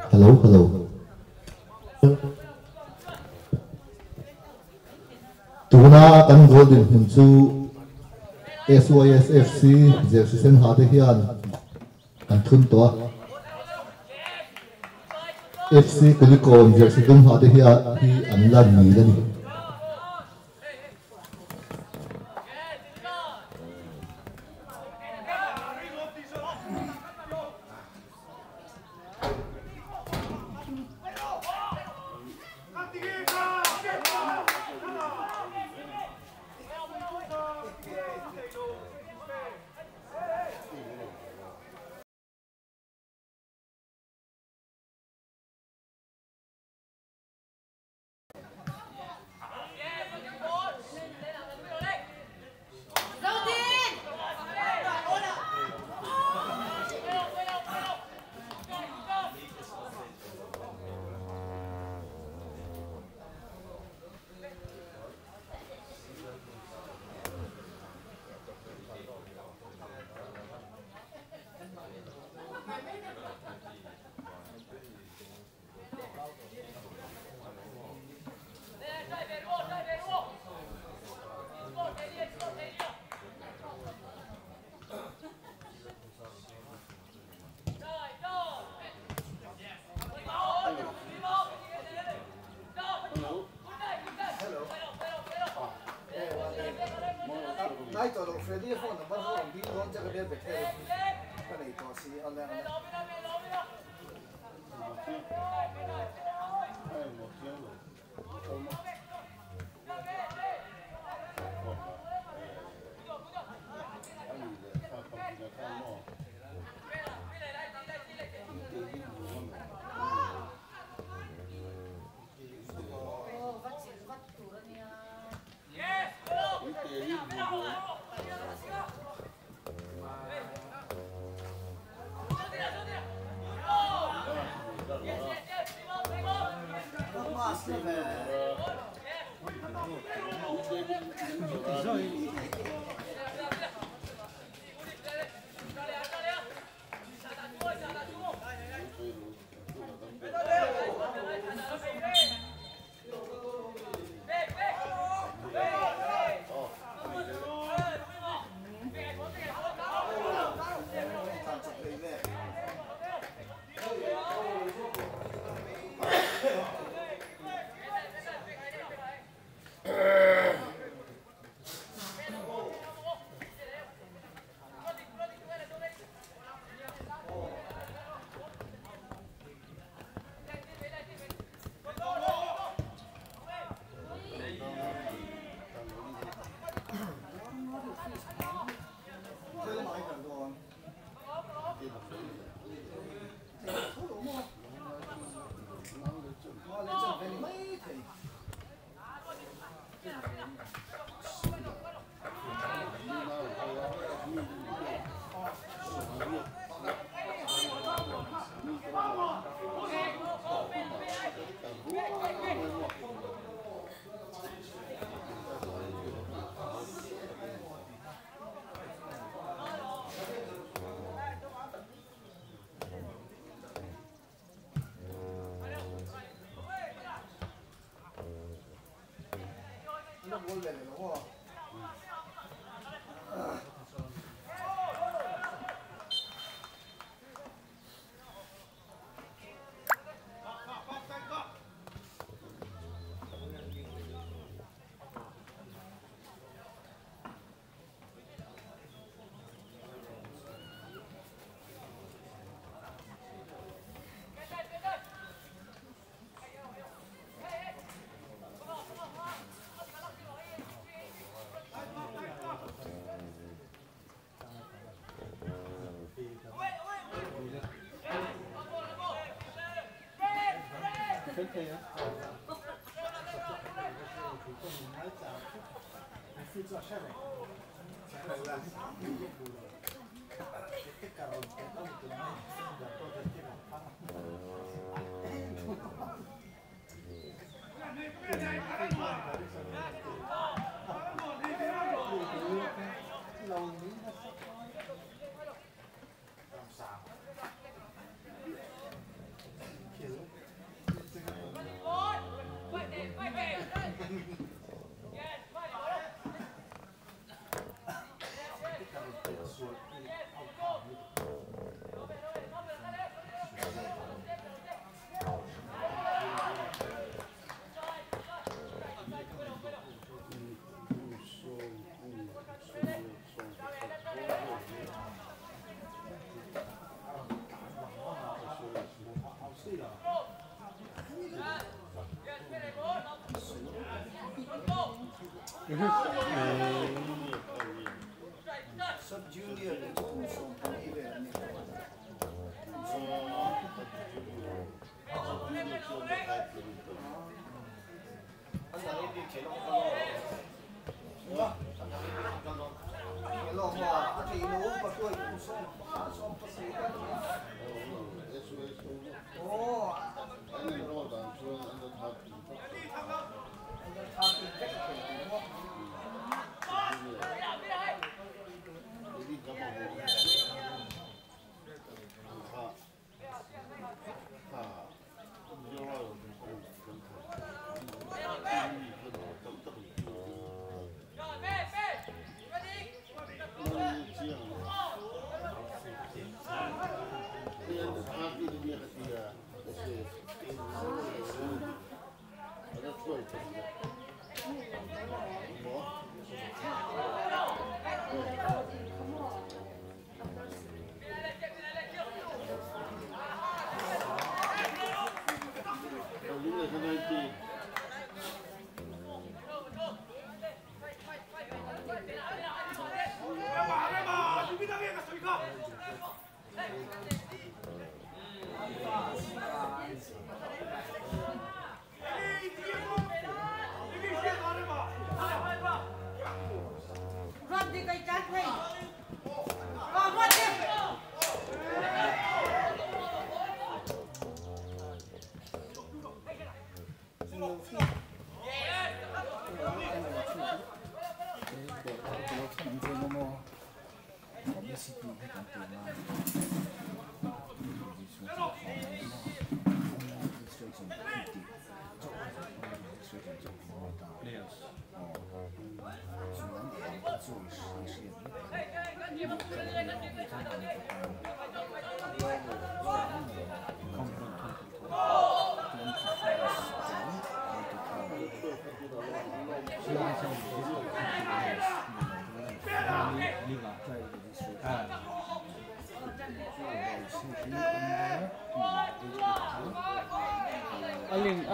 Hello hello. Tuna kan goal dinhmun chu SYSFC jersey sen ha te hian an thun tawh a. FC Kulikawn jersey dum ha te hian hi an la nil a ni.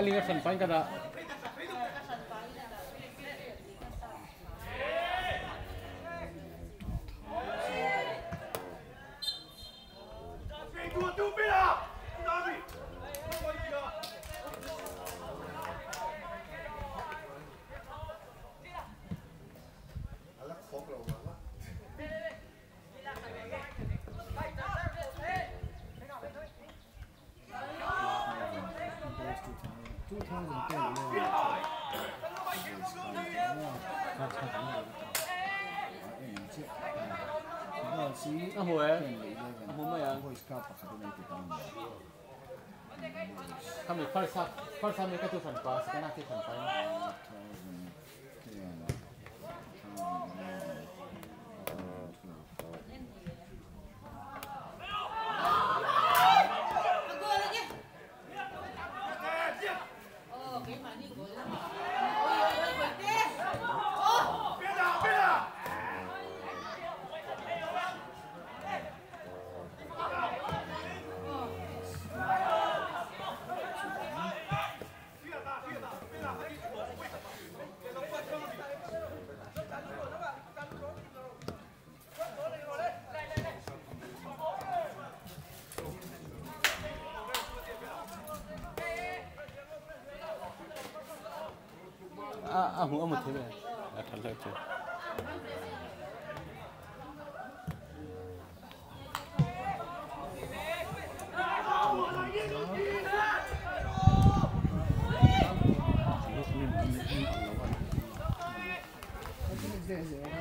Aling a fan kada. First time ka tu san pa, second half san pa.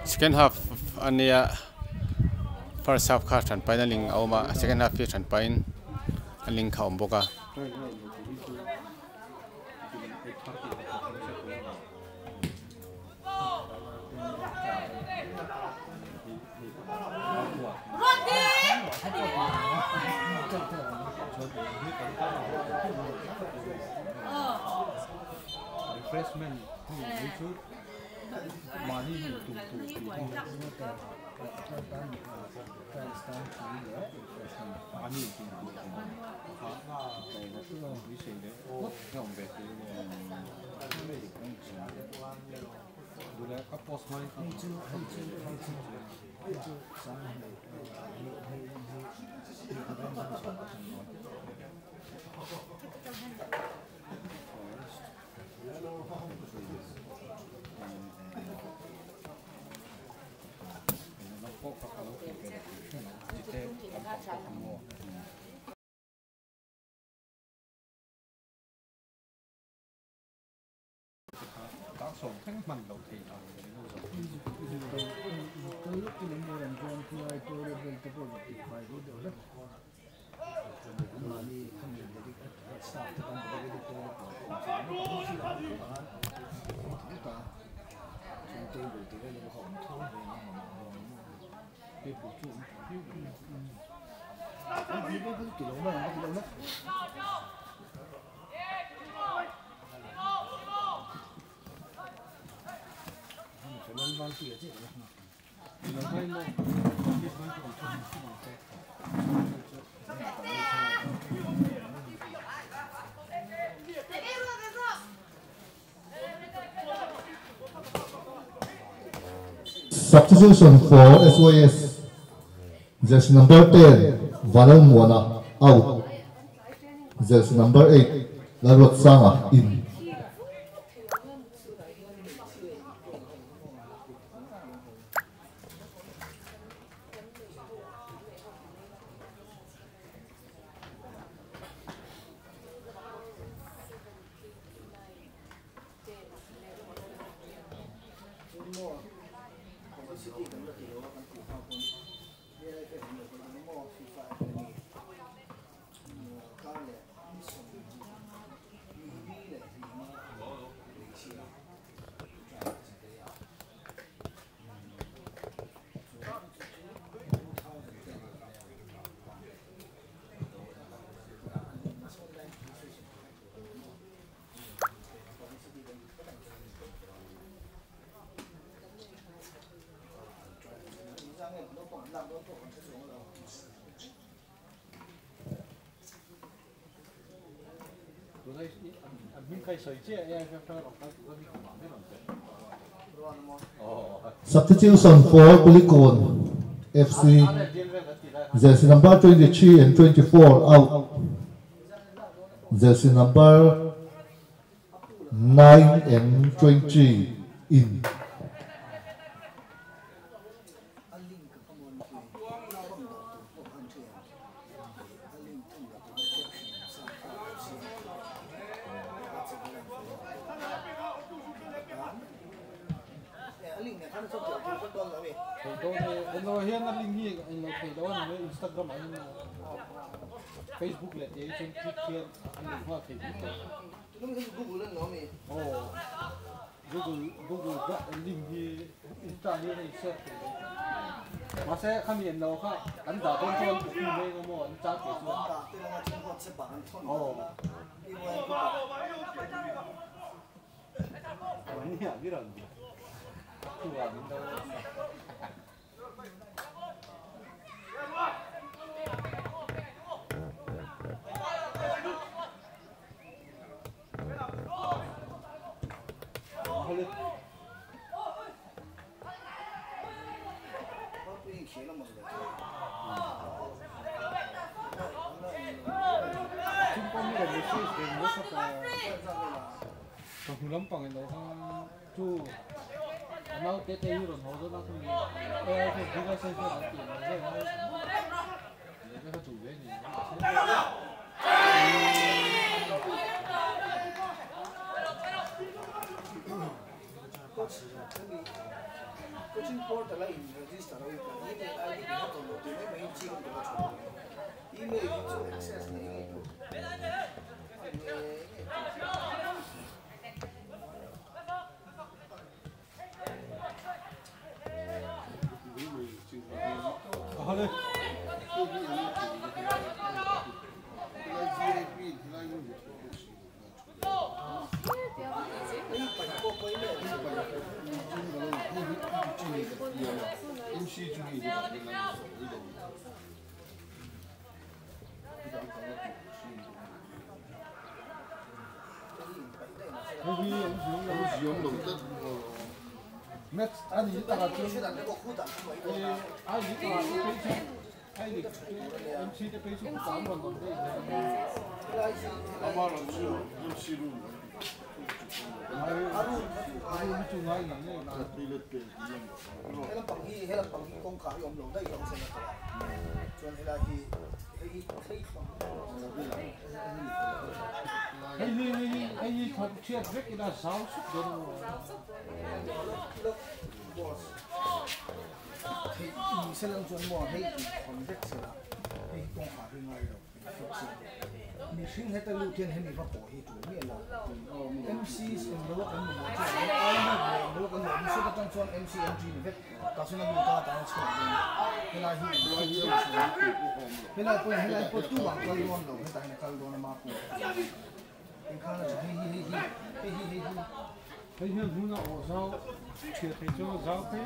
Second half ania first half kha than pain aling auma second half hi than pain aling kha omboka. Refreshment Substitution for SYS. Jersey number 10, Valal Muana, out. Jersey number 8, Lalrot Sanga, in. Substitution for Kulikawn FC, jersey number 23 and 24 out. Jersey number 9 and 20 in. Facebook le te chuan click hian an link nghal thei bik lo. Oh, Google Google link hi Insta hian a in share thei lo. Mahse khami an lo kha an dah dawn chuan an booking mai anga maw an chat ve chuan. Oh. Nia viran chu ah min lo. Lampang in lo kha chu a naute te hi rawn haw dawn a khami ai kha Google size hian an tih ang zel a leh te kha duh ve a ni Mihring heta lut hian hemi va pawh hi tul miah lo. MC englo a kan mamawh chu a awm, I league leh englo a kan mamawh chu atang chuan MC entry ni vek tah chuan a lut a tah hian chhuak dawn. Helai hi in fit deuh chu helai pawhin helai pawh tumah a kal dawn lo hetah hian a kal dawn a ma pawh engkhan a tha hei hi hei hi hei hi hei hi. Hei hian hmun a awh zau thiah thei chuan a zau phei.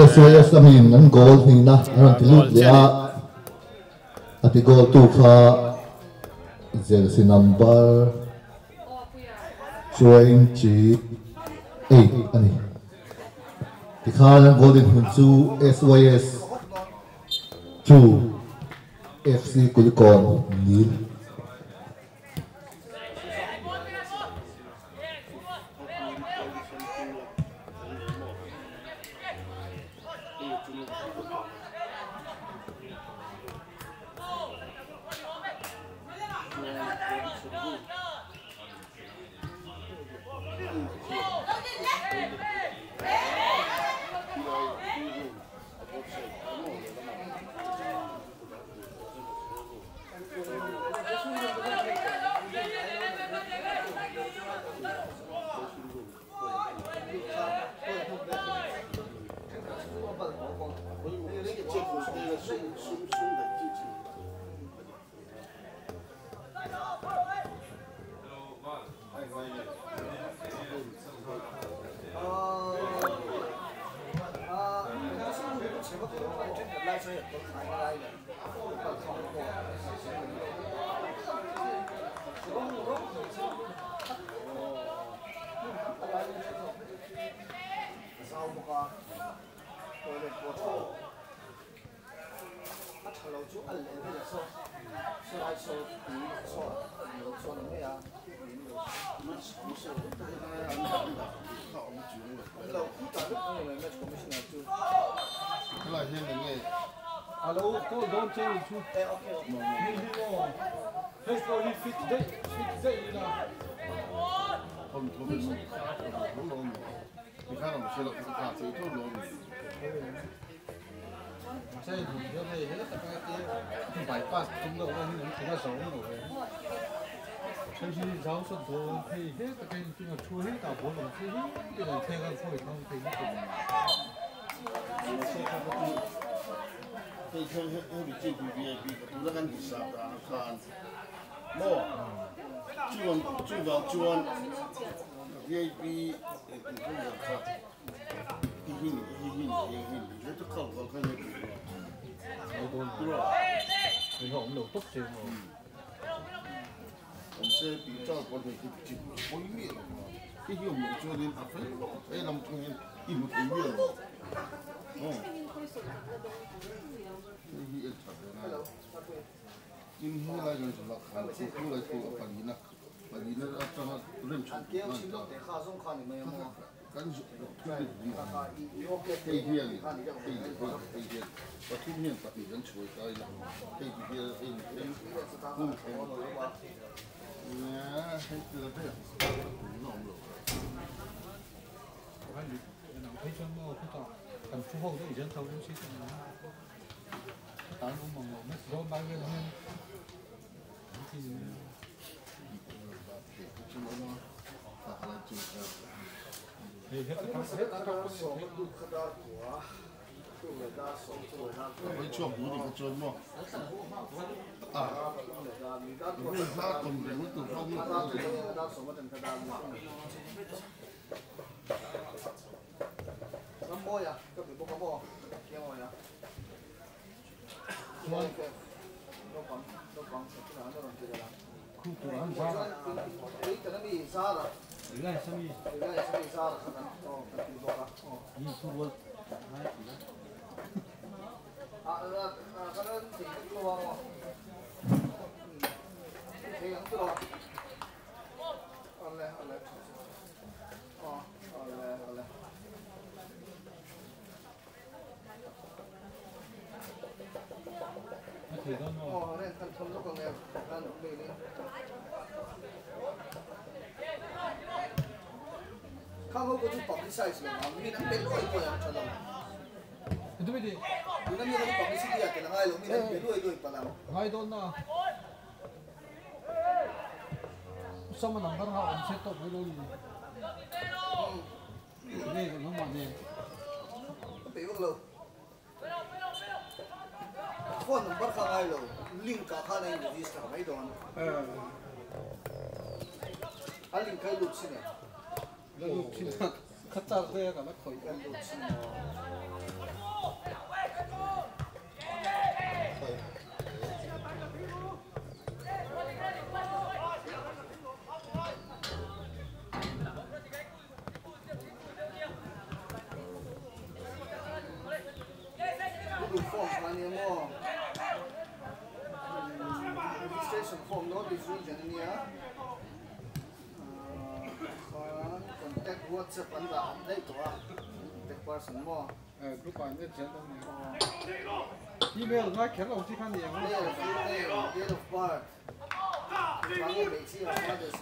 SYS lamin an goal hnihna an rawn ti lut leh a, a ti goal tu kha jersey number 28 a ni. Tikhan an goal dinhmun chu SYS 2 FC Kulikawn nil.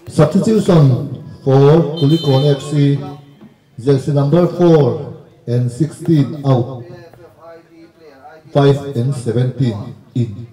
Substitution for Kulikawn FC, jersey number 4 and 16 out, 5 and 17 in.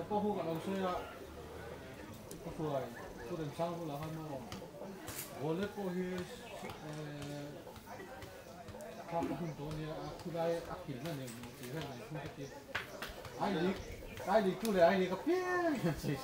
包括老师啊，包括不能上不了汉诺，我那过去他不很多年啊，出来啊，给那年，给那年出去，哎你，哎你出来哎你个屁，真是。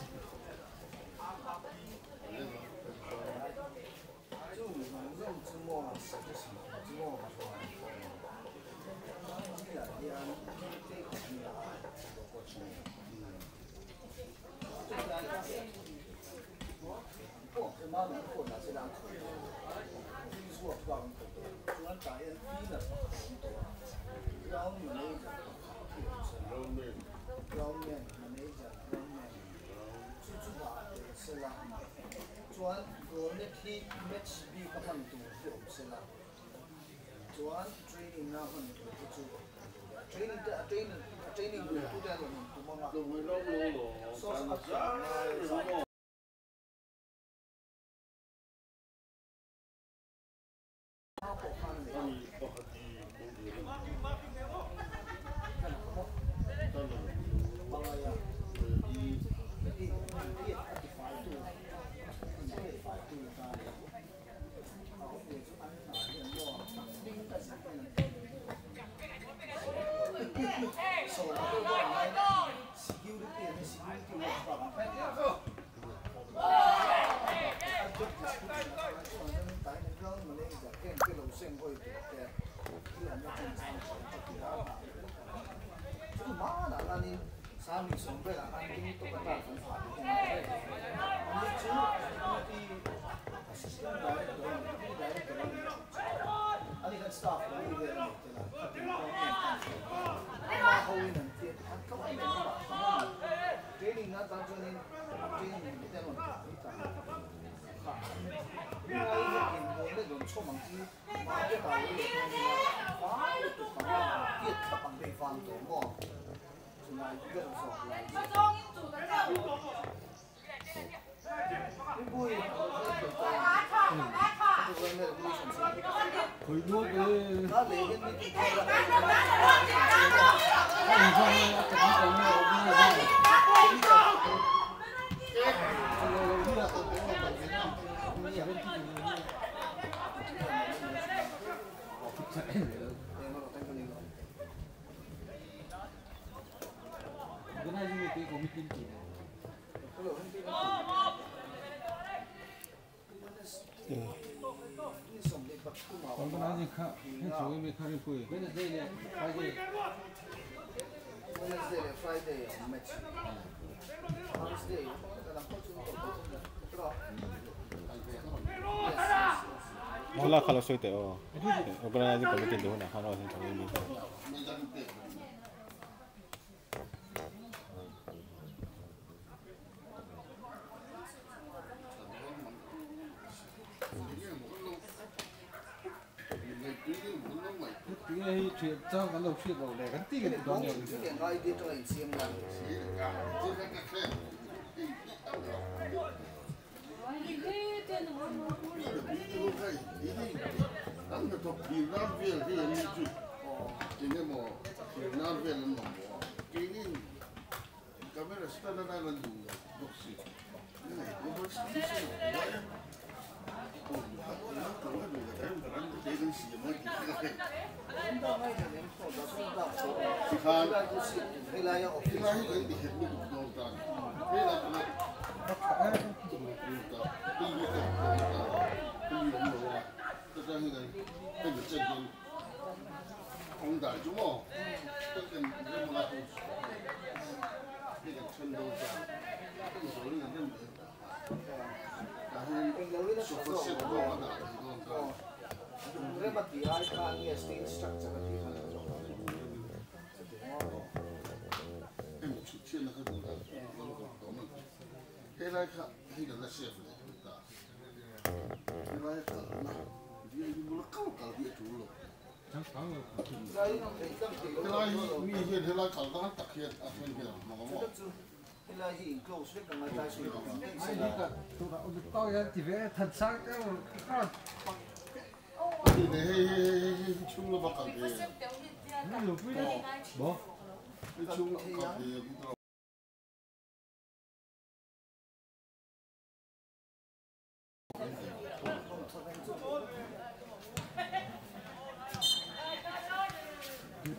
La khalo soite o organizing committee de huna khano sin thong ni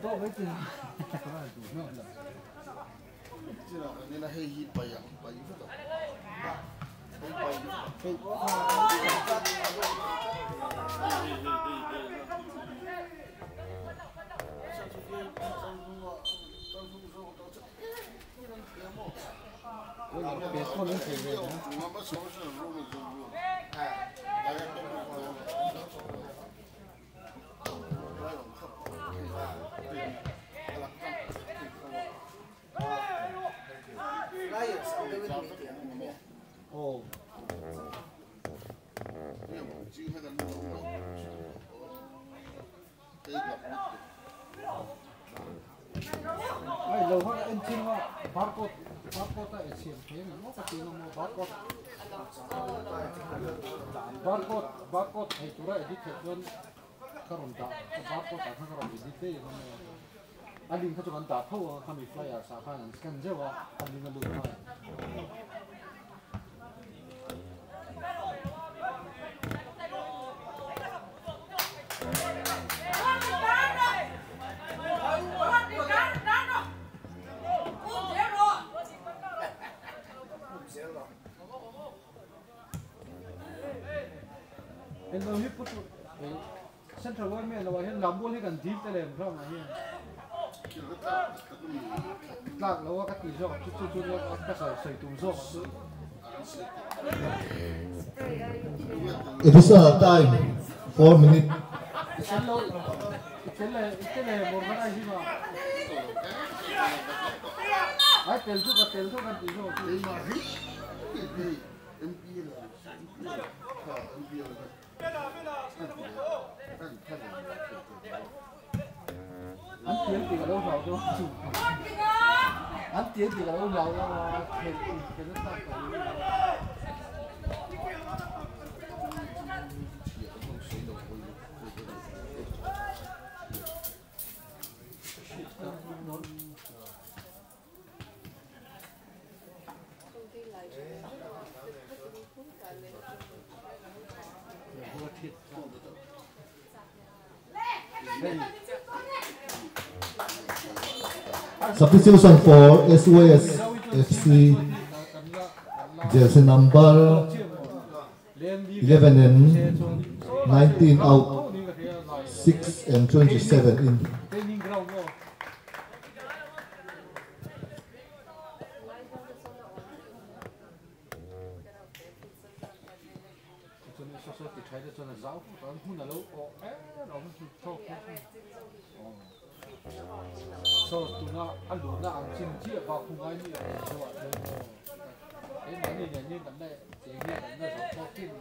To mai ti. Oh. Ai lo ha en chin wa barcode barcode ta siam the na mo ka ti na mo barcode barcode barcode thei tura edit the chuan ka rawn dah barcode ah khan ka rawn edit te na mo a link kha chu kan dah tho a khami flyer sa khan an scan zeuh a a link a lut nghal. Central one me lo hian lam ball hi kan dil te lem ram hi tlak lo ka ti zawk chu chu chu ka sai sai tum zawk chu. It is a time 4 minutes. Ai tel chu ka kan ti zawk chu. Anh tiến thì đâu vào đâu chủ. Anh tiến thì đâu vào đâu thì cái rất là Substitution for SOS FC, jersey number 11 and 19 out, 6 and 27 in. So tuna alu na ang chin chi ba khu ngai ni so a le e ma ni ni kan le che hi kan na zo ko tin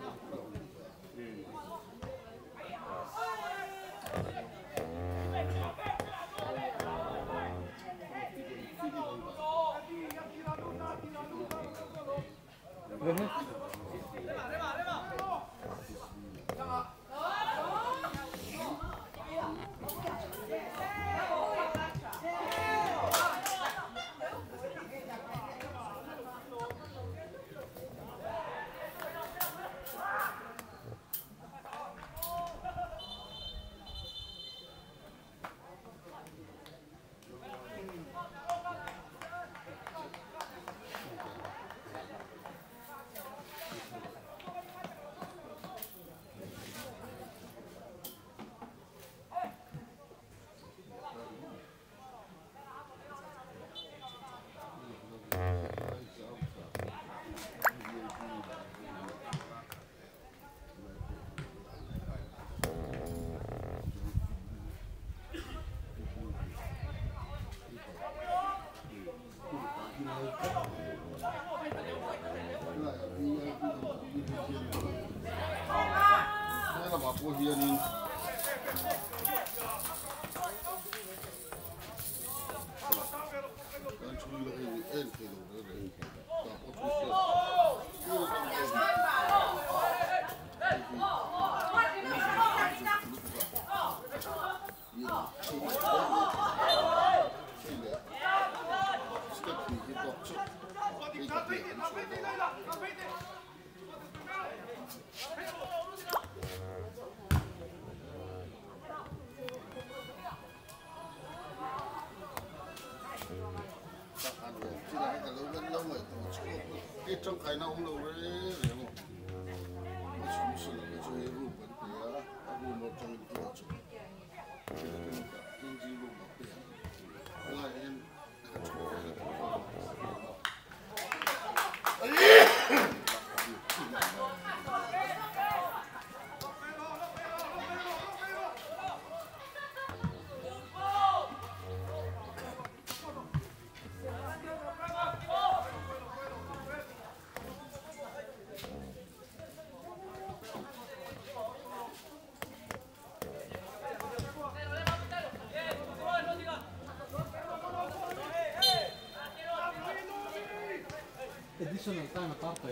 Additional time a tar pe.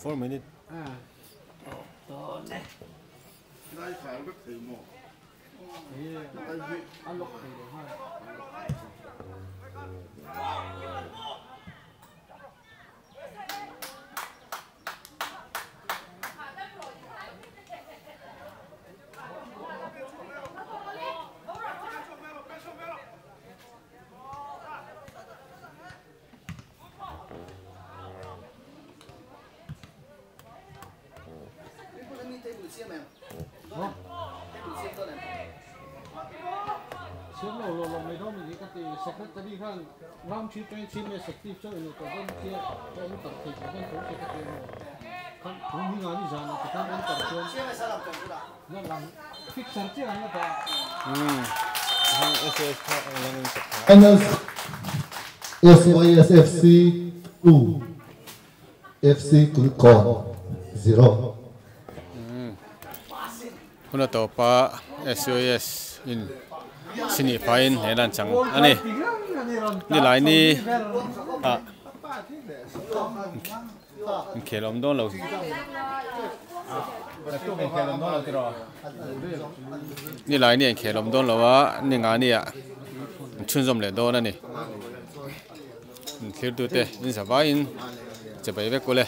4 minute. Ah. To ne. Lai khar vek thei maw? He a lock thei lo ha. Siam lo lo lo mai do mi ka ti secretary khan ram chi train chi me secretary cho inu to don chi to anu tar thei don tho che ka ti mo khan thu mi nga ni jana ta khan an tar chuan na lang fixer chi an na ta Hang SS kha ang lang in sak kha. Finals SYS FC 2 FC Kulikawn 0. Huna tawpa SOS in sini pain he lan chang ani ni lai ni a khelom don lo ni lai ni khelom don lo wa ni nga ni a chun zom le don ani thlir tu te in sa ba in che bai ve ko le.